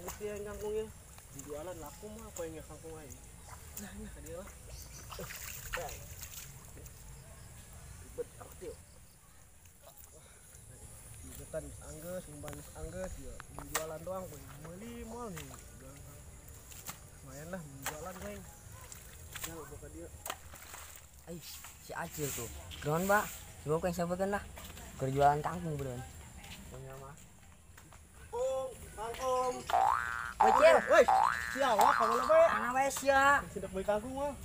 Geus dia kangkungnya. Dijualan laku mah apa yang kangkung aing. Nah, nah ka dieu lah. Ribet arti. Dijualan anggeus, ngumpan anggeus ya. Dijualan doang poe. Meuli moal nih. Lumayan lah jualan aing. Ya buka dia. Ai, si Acil tuh. Ground, Pak. Coba ku yang sabekeun lah. Keur jualan kangkung beureun. Punya mah. Oh, kangkung. Woi, Cil. Woi, sia wah ka mana bae? Ana wae sia. Sidak beli kangkung mah.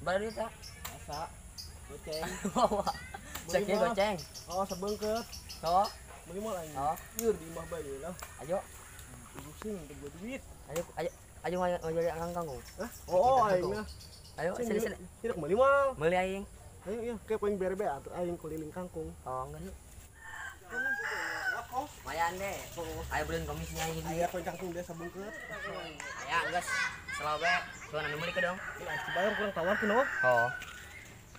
Baru duit tak? Asa. Goceng. Cek goceng. Oh, sebengket. Oh, beli moal aing. Oh, Yur di imah bae lah. Ayo. Urusin untuk duit. Ayo, ayo. Ayo ngajual kangkung. Hah? Oh, aing mah. Ayo, sini sini. Sidak beli moal. Meuli aing. Ayo ya, kayak poin berbe atuh aing keliling kangkung. Oh, enggak yuk. Lumayan deh. Ayo beliin komisinya ini. Aya poin kangkung dia sabungkeut. Aya geus. Selawe, cuman anu meuli ke dong. Cibayang kurang tawarkeun oh. Oh.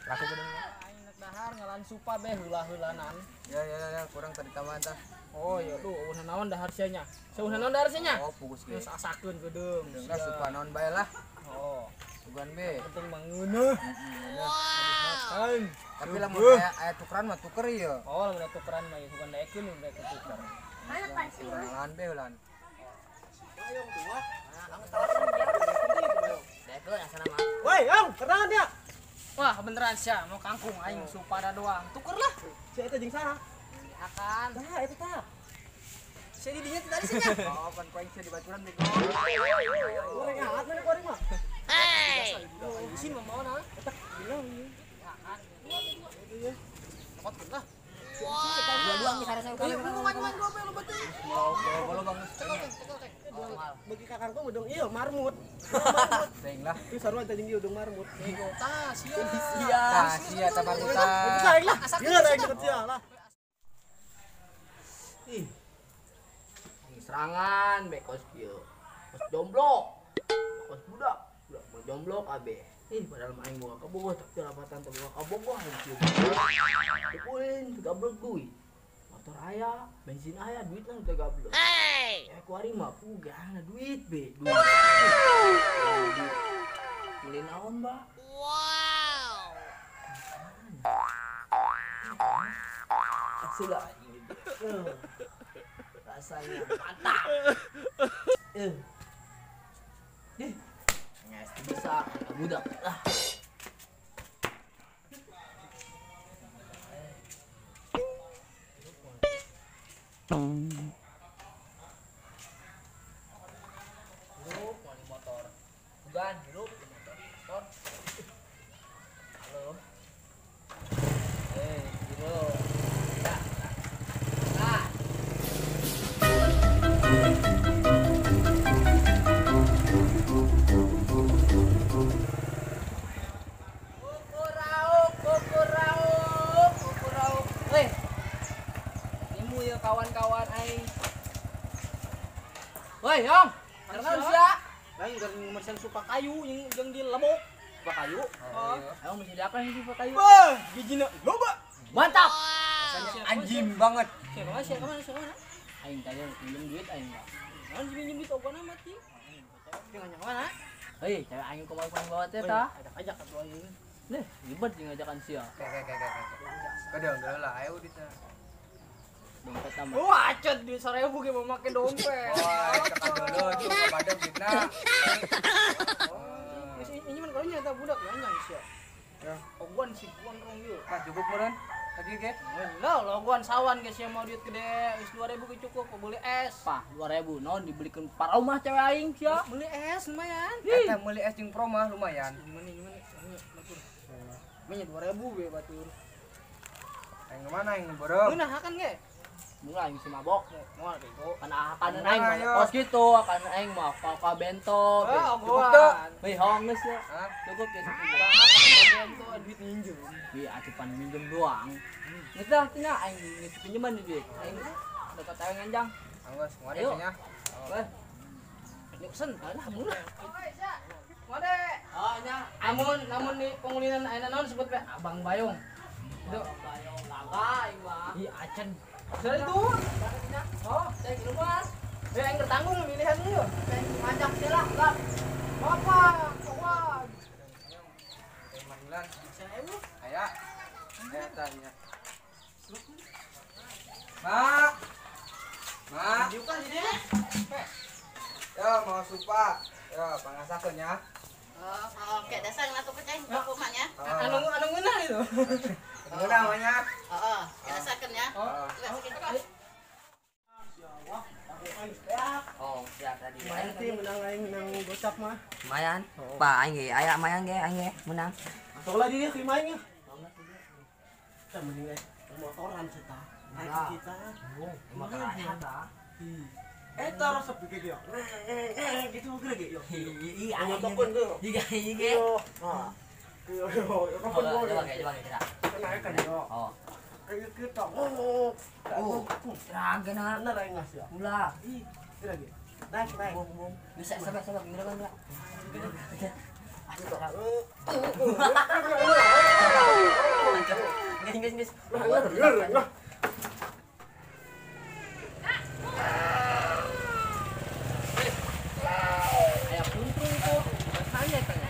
Laku ke dong. Aing nek dahar ngalan supa beh heulah-heulanan. Ya ya ya, kurang tadi tambahan tah. Oh iya tuh, eueuh naon dahar sia nya. Seueuh naon dahar sia nya? Oh, pugus ge. Geus asakeun geudeung. Lah supa naon bae lah. Oh. Sugan be. Penting mangeuneuh. Wow. Tapi lamun aya tukeran mah tuker ieu. Oh, lamun aya tukeran mah ieu sugan daekeun mun daek tuker. Ulan be ulan. Bayong tuh wah. Daekeun asana mah. Woi, Yang, kerangan dia. Wah, beneran sia mau kangkung aing supada doang. Tuker lah. Si eta jeung saha? Akan. Saha eta tah? Sia di dinya teh tadi sia nya. Oh, pan ku aing sia di baturan bego. Goreng aat mana goreng mah. Hei. Isin mah mau na. Eta bilang ieu. Akan. Iya. Kokot lah. Dua-dua geus sarasa Ayo, ngomong dua bae lu beuteung. Bolo bang. Cekel teh, cekel teh. Bagi ka kangkung udung ieu marmut. Teuing lah. Ieu sarua teh jeung ieu udung marmut. Bego tah sia. Sia. Tah sia tah marmut tah. Aing lah. Ieu aing deket sia lah. Ih. Serangan be kos kieu. Kos jomblo. Kos budak. Budak mah jomblo kabeh. Ih, padahal mah aing boga kabogoh tapi rapatan teh boga kabogoh aing kieu. Pukulin gablek duit. Motor aya, bensin aya, duitna teh gablek. Hey. Eh ku ari mah pugana duit be. Duit. Meuli naon, Mbak? Wow. Sudah. Rasanya mantap. Ih. Nges bisa budak lah. Hirup mau motor. Bukan, hirup di motor. Motor. Halo. Hirup. Nah. Nah. Kukurau, kukurau. Weh. Imu ya kawan-kawan aing. Woi, Yong. Karena sia. Aing keur ngumersan supa kayu jeung di lebok. Supa kayu? Oh. Ayo mesti diapain sih supa kayu? Wah, gijina loba. Mantap. Anjing banget. Sia kemana? Sia kemana? Sia kemana? Aing tadi pinjem duit aing enggak. Naon sih pinjem duit ogona mati. Jeung ngajak mana? Hei, cewek aing kumaha kumaha bawa teh tah? Ajak-ajak atuh aing. Nih, ribet jeung ngajakan sia. Kayak. Kadang lah ayo duitna. Dompet tambah. Wah, acet duit 1000 ge mau make dompet. Wah, tekan dulu tuh pada duitna. Geus ini mah kalau nyata budak nanya sia. Ya. Oguan si guan rong ieu. Tah cukup meureun. Lagi ge. Lah, loguan sawan ge sia mau duit gede, geus 2000 ge cukup beli es. Pah, 2000 naon dibelikeun paromah cewek aing sia. Beli es lumayan. Eta meuli es jeung promah lumayan. Gimana gimana? Batur. Menya 2000 be batur. Aing mana aing beureum? Ngeunah akan ge. Mula aing si mabok. Moal bego. Kan akan aing mah kos gitu, akan aing mah ka bento. Oh, Cukup teu? Hei, hong geus ya. Hah? Cukup ya cukup. Bento duit minjem. Di acupan minjem doang. Geus dah cenah aing geus pinjeman di duit. Aing dekat aing nganjang. Anggeus, ngade Ayo. nya. Weh, Nyuk sen, alah mula. Ngade. Oh nya, Amun namun di pengulinan ayeuna naon sebut be Abang Bayong. Itu Bayong laga aing mah. Ih, acan. Sudah itu. Oh, cek luas. Aing tertanggung pilihan ieu. Ngajak sih lah, lah. Bapak, kawan. Mahilan. 1000. Aya. Eta nya. Mak. Mak. Diukan di dieu. Ya, mau supa. Ya, pangasakeun ya. Oh, oke, dasar ngelaku pecah, aku maknya. Anu anu ngeunah itu. Ngeunah mah. Heeh, dasakeun ya. Heeh. Oh, siap tadi. Lumayan sih menang aing menang gocap mah. Lumayan. Pak aing ge aya mayan ge aing ge menang. Masuk lah dia ke aing ya. Kita mending aing motoran sih ta. Naik kita. Motoran ta. Eta resep ge yo. Gitu geura ge yo. Iya, motokeun ge. Iya, iya ge. Nah. Yo yo, kapan coba coba kita. Naik kan yo. Oh. Kayak kita. Oh. Oh, terang kena. Bener aing ngas ya. Ulah. Ih, lagi. Naik naik. Bisa sampai sampai gila kan enggak? Guys, guys, guys. Aya puntung tuh. Rasanya tanya.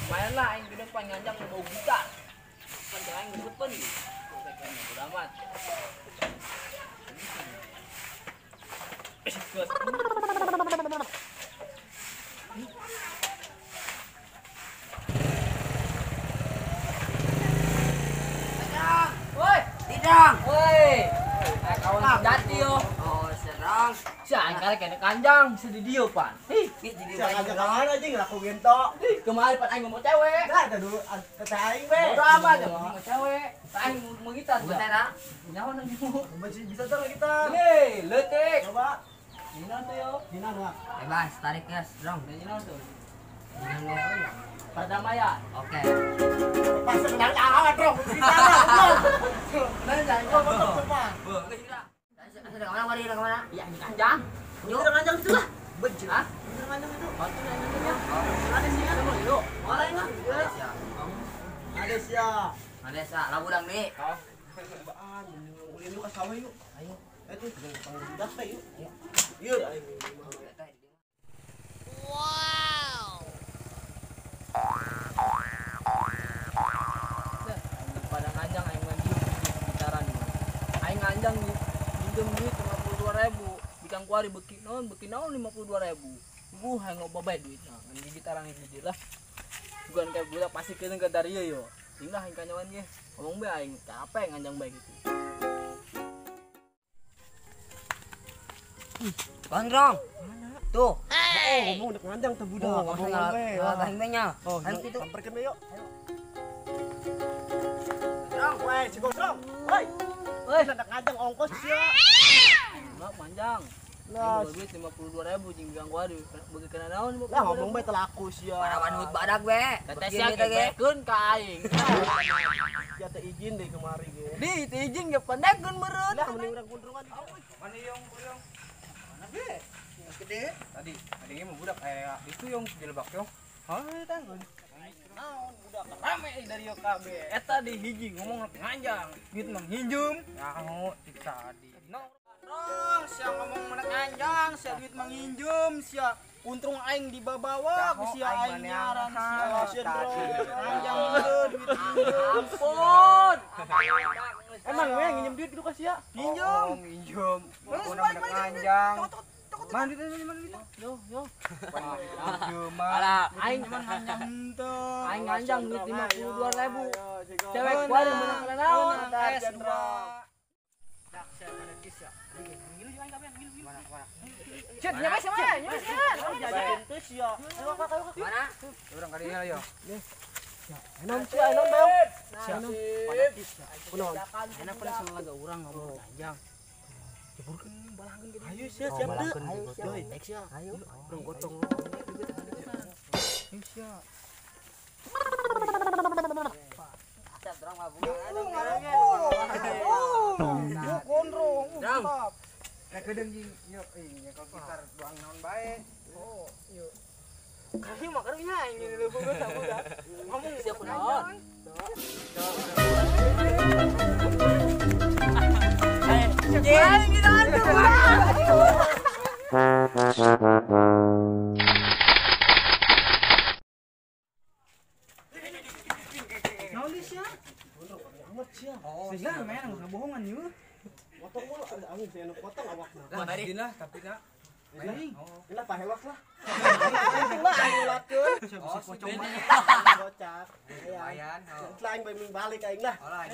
Lumayan lah aing gede pan nganjang bau gitar. Pan aing gesepeun. Bodo amat. Woi, Tidang. Woi. Kawan sejati yo. Oh, serang. Si aing kali kena kanjang, sedih dia pan. Hih, jadi banyak kawan aja ngelaku gento. Ih, kemarin pan aing ngomong cewek. Nah, ada dulu kata aing we. Bodo amat ya, ngomong cewek. Aing mau gitar. Gitar ah. Nyawa nang mu. Bisa tuh kita. Hei, leutik. Coba. Dina tuh yo. Dina doang. Bebas, tarik guys, dong. Dina tuh. Dina Perdamaian. Oke. Pas menang awan dong. Kita lah. Nah, jangan coba. Ada kemana mari kemana? Iya, ini kanjang. Yuk, kanjang itu lah. Benci. Hah? Kanjang itu. Batu kanjangnya. Ada sih ya. Yuk. Mana ini? Ada sih ya. Ada sih. Labu dang nih. Cobaan, ulin yuk ke sawah yuk. Ayo. Itu panggil budak teh yuk. Yuk, ayo. Wow. Pada nganjang aing mandi bicara nih. Aing nganjang minjem duit 52.000. Bikang kuari beki naon 52.000. Guh aing loba bae duitna. Ngan gitaran hiji lah. Bukan kayak budak pasti keun ke dari ieu yo. Tinglah aing kanyawan ge. Ngomong bae aing capek nganjang bae gitu. Gondrong. Tuh. Oh, ngomong udah nganjang teh budak. Ngomong bae nya. Oh, itu. Samperkeun we yuk. Ayo. Woi, si Gondrong. Woi. Woi, ada nganjang ongkos sia. Enggak panjang. Lah, duit 52.000 jeung bikang kuari beuki kana naon Lah ngomong bae telaku sia. Parawan hut badak we. Kata sia kebekeun ka aing. Sia teh izin deui kemari ge. Di teh izin ge pandakeun meureun. Lah mending urang kundrungan. Mana yang kurang? Mana ge? Gede. Tadi, tadi mah budak aya itu yang dilebak yo. Heuh tah. Naon budak rame dari yo kabeh. Eta di hiji ngomong nganjang, duit mah nginjem. Nyaho ti tadi. Rong, sia ngomong menak nganjang, sia duit mah nginjem, sia untung aing dibabawa ku sia aing nyaran sia. Nganjang duit minjem. Ampun. Emang we nginjem duit gitu ka sia? Nginjem. Nginjem. Pokona menak nganjang. Mana duitnya, mana duitnya? Yo, yo. Alah, aing cuman nganjang henteu. Aing nganjang duit 52.000. Cewek gua yang menang kana naon? S 2. Dak sia pada kis ya. Ngilu aing kabeh, ngilu ngilu. Cet, nyampe sia mah, nyampe sia. Jajakin teh sia. Ayo kak, ayo kak. Mana? Urang ka dieu yo. Enom sia, enom beong. Sia enom. Pada kis. Kunaon? Enak pada sama laga urang ngomong nganjang. Jeburkeun balangkeun gitu. Ayo sia siap teu. Ayo sia. Ayo. Urang gotong. Ayo sia. Yo gondrong. Drang. Kayak kedeng jeung yo ih nyekel gitar doang naon bae. Oh, yo. Kami mah karunya aing ini leuweung budak. Ngomong sia kunaon. Aing kita antum. Naon sia? Amat sia. Oh, sia main nggak bohongan yeuh. Potong mulu ada angin saya nu potong awakna. Lah, lah tapi na. Lah pahewak lah. Lah aing ulakeun. Oh, si pocong mah. Bocah. Lumayan. Lah aing bae balik aing lah. Oh lah.